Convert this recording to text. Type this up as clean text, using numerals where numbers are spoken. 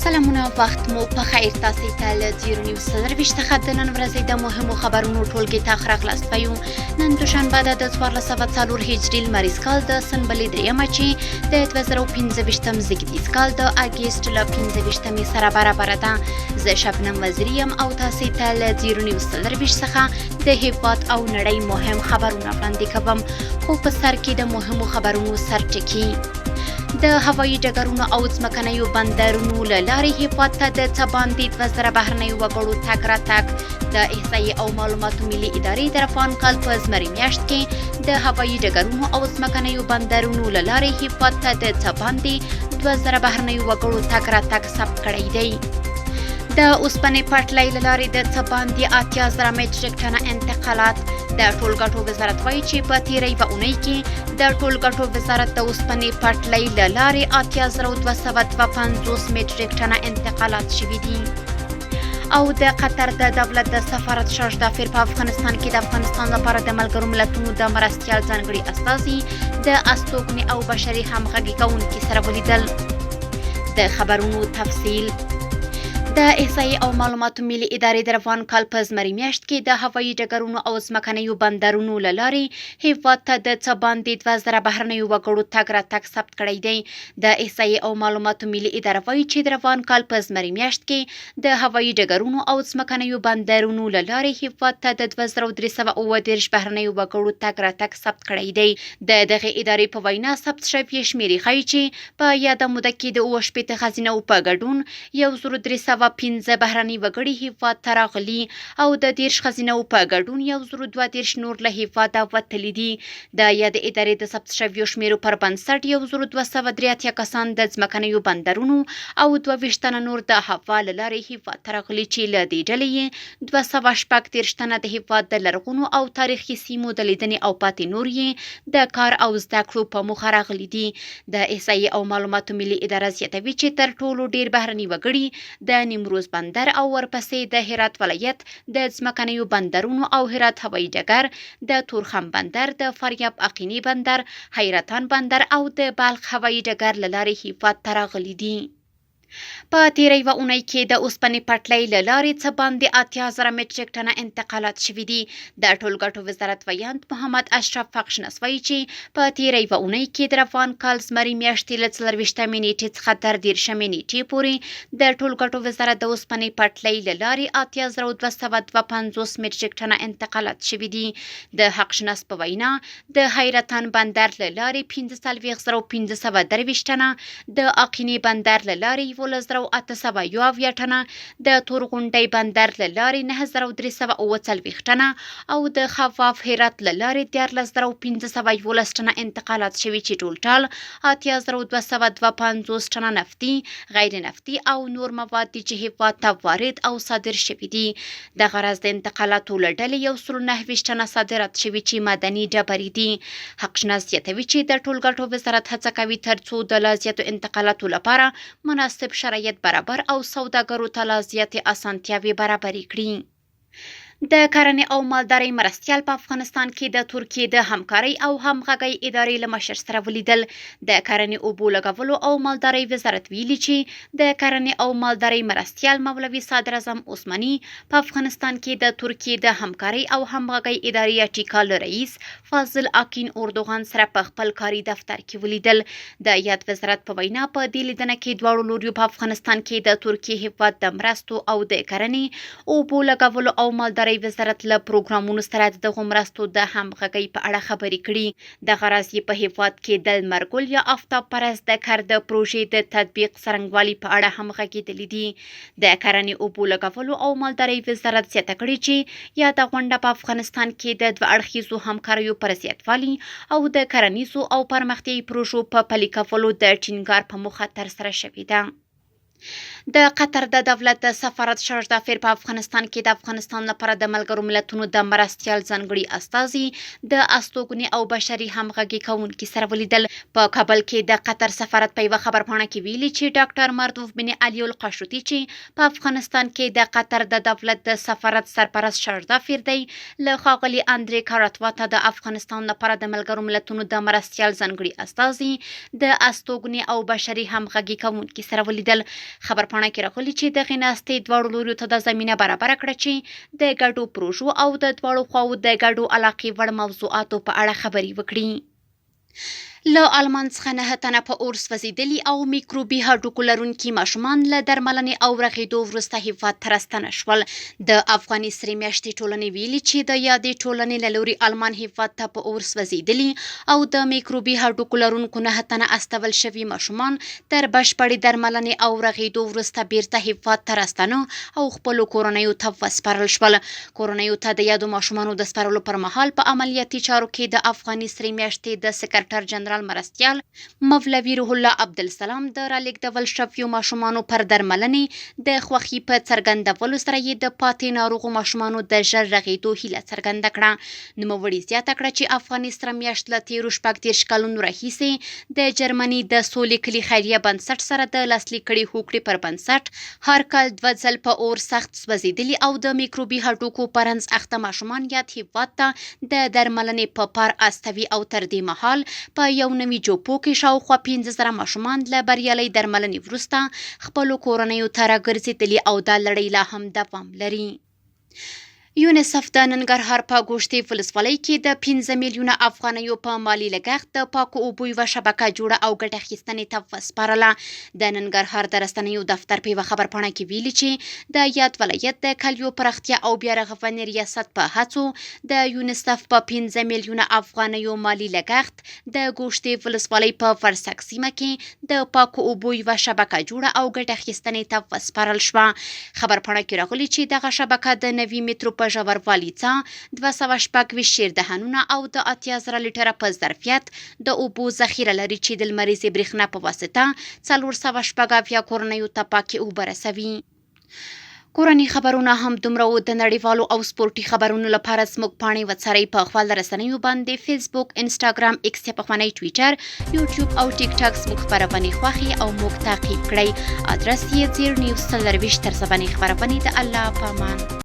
سلامونه، وخت مو په خیر. تاسو ته له زیرو نیوز 24 څخه د نن ورځې د مهمو خبرونو ټولګې ته ښه راغلاست وایو. نن دوشنبه ده، د 1404 هجري لمریز کال د سنبلې درېیمه، چې د 2025 زېږدیز کال د اګست له 25مې سره برابره ده. زه شبنم وزیري یم او تاسو ته له زیرو نیوز 24 څخه د هېواد او نړۍ مهم خبرونه وړاندې کوم. خو په سر کې د مهمو خبرونو سرټکي: د هوایي ډګرونو او ځمکنیو بندرونو له لارې هېواد ته د څه باندې 2000 بهرنیو وګړو تګ راتګ. د احصایې او معلوماتو ملي ادارې د روان کال په زمري میاشت کې د هوایي ډګرونو او ځمکنیو بندرونو له لارې هېواد ته د څه باندې 2000 بهرنیو وګړو تګ راتګ ثبت کړی دی. د اوسپنې پټلۍ له لارې د څه باندې 80,000 مټریک ټنه انتقالات. د ټولګټو وزارت وایي چې په تېره یوه اونۍ کې د ټولګټو وزارت د اوسپنې پټلۍ له لارې 80,252 مټریک ټنه انتقالات شوي دي. او د قطر د دولت د سفارت شارژدافیر په افغانستان کې د افغانستان لپاره د ملګرو ملتونو د مرستیال ځانګړي استازي د استوګنې او بشري همغږي کوونکي سره ولیدل. د خبرونو تفصیل: د احصایې او معلوماتو ملي ادارې د روان کال په زمري میاشت کې د هوایي ډګرونو او ځمکنیو بندرونو له لارې هېواد ته د څه باندې 2000 بهرنیو وګړو تګ راتګ ثبت کړی دی. د احصایې او معلوماتو ملي اداره وایي چې د روان کال په زمري میاشت کې د هوایي ډګرونو او ځمکنیو بندرونو له لارې هېواد ته د 2337 بهرنیو وګړو تګ راتګ ثبت کړی دی. د دغې ادارې په وینا، ثبت شوې شمېرې ښایي چې په یاده موده کې د 67 ښځینه په ګډون 1305 بهرني وګړي هېواد ته راغلي او د 30 ښځینه په ګډون 1032 نور له هېواده وتلي دي. د یادې ادارې د ثبت شویو شمېرو پر بنسټ، 1283 کسان د ځمکنیو بندرونو او 22 تنه نور د هوا له لارې هېواد ته راغلي، چې له دې ډلې یې 236 تنه د هېواد د لرغونو او تاریخي سیمو د لیدنې او پاتې نور یې د کار او زده کړو په موخه راغلي دي. د احصایې او معلوماتو ملي اداره زیاتوي چې تر ټولو ډېر بهرني وګړي د نیمروز بندر او ورپسې د هرات ولایت د ځمکنیو بندرونو او هرات هوایي ډګر، د تورخم بندر، د فاریاب اقینې بندر، حیرتان بندر او د بلخ هوایي ډګر له لارې هېواد ته راغلي دي. په تېره یوه اونۍ کې د اوسپنې پټلۍ له لارې څه باندې 80,000 مټریک ټنه انتقالات شوي دي. د ټولګټو وزارت ویاند محمد اشرف فقشنس وایي چې په تېره یوه اونۍ کې د روان کال زمري میاشتې له 24مې نېټې څخه تر 30مې نېټې پورې د ټولګټو وزارت د اوسپنې پټلۍ له لارې 80,252 مټریک ټنه انتقالات شوي دي. د حقشناس په وینا، د حیرتان بندر له لارې 45,523 ټنه، د آقینې بندر له لارې 11,871 ټنه، د تورغونډۍ بندر له لارې 9347 ټنه او د خواف هرات له لارې 13,511 ټنه انتقالات شوي، چې ټولټال 80,252 ټنه نفتي، غیر نفتي او نور مواد دي چې هېواد ته وارد او صادر شوي دي. دغه راز د انتقالاتو له ډلې 129 ټنه صادرات شوي چې معدني ډبرې دي. حقشناس زیاتوي چې د ټولګټو وزارت هڅه کوي ترڅو د لا زیاتو انتقالاتو لپاره مناسب شرایط برابر او سوداګرو ته لا زیاتې اسانتیاوې برابرې کړي. د کرنې او مالدارۍ مرستیال په افغانستان کې د ترکیې د همکارۍ او همغږۍ ادارې له مشر سره ولیدل. د کرنې، اوبو لګولو او مالدارۍ وزارت ویلي چې د کرنې او مالدارۍ مرستیال مولوي صدراعظم عثماني په افغانستان کې د ترکیې د همکارۍ او همغږۍ ادارې یا ټیکا له رئیس فاضل آکین اردوغان سره په خپل کاري دفتر کې ولیدل. د یاد وزارت په وینا، په دې لیدنه کې دواړو لوریو په افغانستان کې د ترکیې هېواد د مرستو او د کرنې، اوبو لګولو او مالدارۍ وزارت له پروګرامونو سره د دغو مرستو د همغږۍ په اړه خبرې کړي. دغه راز یې په هېواد کې د لمرګل یا آفتاب پرست د کر د پروژې د تطبیق څرنګوالي په اړه هم غږېدلي دي. د کرنې، اوبو لګولو او مالدارۍ وزارت زیاته کړې چې یاده غونډه په افغانستان کې د دوه اړخیزو همکاریو پر زیاتوالي او د کرنیزو او پرمختیايي پروژو په پلي کولو د ټینګار په موخه ترسره شوې ده. د قطر د دولت د سفارت شارژدافیر په افغانستان کې د افغانستان لپاره د ملګرو ملتونو د مرستیال ځانګړي استازي د استوګنې او بشري همغږي کوونکي سره ولیدل. په کابل کې د قطر سفارت په یوه خبرپاڼه کې ویلي چې ډاکټر مردوف بن علي القشوتي، چې په افغانستان کې د قطر د دولت د سفارت سرپرست شارژدافیر دی، له ښاغلي اندرې کاراتوا ته د افغانستان لپاره د ملګرو ملتونو د مرستیال ځانګړي استازي د استوګنې او بشري همغږي کوونکي سره ولیدل. خبرپاڼه کې راغلي چې دغې ناستې دواړو لوریو ته دا زمینه برابره کړه چې د ګډو پروژو او د دواړو خواوو د ګډو علاقې وړ موضوعاتو په اړه خبرې وکړي. له آلمان څخه نهه تنه په اور سوځېدلي او میکروبي هډوکو لرونکي ماشومان له درملنې او رغېدو وروسته هېواد ته راستانه شول. د افغاني سرې میاشتې ټولنې ویلي چې د یادې ټولنې له لوري آلمان هېواد ته په اور سوځېدلي او د میکروبي هډوکو لرونکو نهه تنه استول شوي ماشومان تر بشپړې درملنې او رغېدو وروسته بېرته هېواد ته راستانه او خپلو کورنیو ته وسپارل شول. کورنیو ته د یادو ماشومانو د سپارلو پر مهال په عملیاتي چارو کې د افغاني سرې میاشتې د سکرټر جنرال مرستیال مولوي روح الله عبدالسلام د رالېږدول شویو ماشومانو پر درملنې د خوښي په څرګندولو سره یې د پاتې ناروغو ماشومانو د ژر رغېدو هیله څرګنده کړه. نوموړي زیاته کړه چې افغاني سره میاشت له تېرو 36 کلونو راهیسې د جرمني د سولې کلي خیریه بنسټ سره د لاسلیک کړې هوکړې پر بنسټ هر کال دوه ځل په اور سخت سوځېدلي او د میکروبي هډوکو په رنځ اخته ماشومان یاد هېواد ته د درملنې په پار استوي او تر دې مهال په 91 جوپو کې شاوخوا 5000 ماشومان له بریالۍ درملنې وروسته خپلو کورنیو ته راګرځېدلي او دا لړۍ لا هم دوام لري. یونیسف د ننګرهار په ګوشتې ولسوالۍ کې د 5 میلیونه افغانیو په مالي لګښت د پاکو اوبو یوه شبکه جوړه او ګټه اخیستنې ته وسپارله. د ننګرهار د رسنیو دفتر په یوه خبرپاڼه کې ویلي چې د یاد ولایت د کلیو پراختیا او بیارغونې ریاست په هڅو د یونیسف په 5 میلیونه افغانیو مالي لګښت د ګوشتې ولسوالۍ په ورسک سیمه کې د پاکو اوبو یوه شبکه جوړه او ګټه اخیستنې ته وسپارل شوه. خبرپاڼه کې راغلي چې دغه شبکه د 90 مترو په ژوروالي څاه، 226 شیردهنونه او د 80,000 لیټره په ظرفیت د اوبو ذخیره لري چې د لمریزې برېښنا په واسطه 476 کورنیو ته پاکې اوبه رسوي. کورني خبرونه هم دومره وو. د نړیوالو او سپورټي خبرونو لپاره زموږ پاڼې وڅارئ په خواله رسنیو باندې فیسبوک، انسټاګرام، ایکس یا پخوانی ټویټر، یوټیوب او ټیک ټاک زموږ خپرونې خوښې او موږ تعقیب کړئ. ادرس یې زیر نیوز 24 تر سبنې خپرونې. د الله په امان.